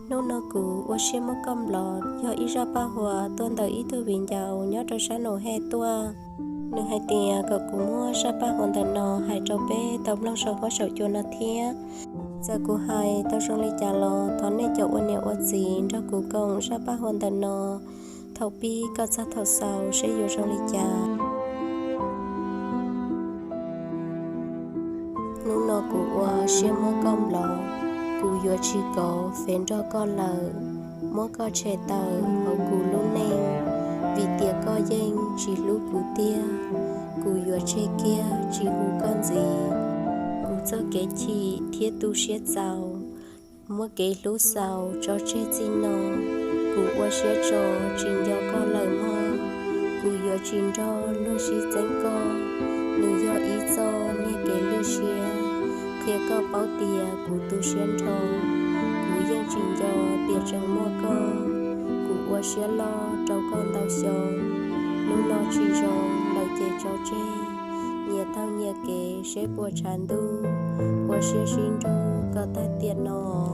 Hnub no kuv ua siab muab koj nplov yog ib zaj paj huam tuaj ntawm ib tug viv ncaus nyob rau sab Nus Hej tuaj. Nws hais tias kom kuv muab zaj paj huam ntawm no hais rau peb tau mloog saum huab saum cua no thiab. Txawm kuv hais tau zoo li cas los thov nej cov ua niam ua txiv nrog kuv koom zaj paj huam ntawm no thaum pib kom txog thaum xaus seb yuav zoo li cas. Hnub no kuv ua siab muab koj nplov, kuv yuav tsis kauv fev nrog koj lawm, muab koj tshem tawm hauv kuv lub neej, vim tias koj yeej tsis hlub kuv tiag. Kuv yuav tseg kiag tsis hu koj ntxiv, kuv txoj kev chim thiab tu siab txaus, muab kev hlub xaus tso tseg txij no. Kuv ua siab tso tsis nco koj lawm mog, kuv yuav tsis nrog luag sib txeeb koj. Nws yog ib txoj niag kev lwj siab, qhia koj paub tias kuv tu siab nrho. Kuv yeej tsis nco tias tseem muaj koj, kuv ua siab loj rau koj ntau xyoo. Hnub no tsis zoo lawm ces tso tseg, nyias taug nyias kev seb puas tshav ntuj, ua siab sib nrug koj tag tiam no.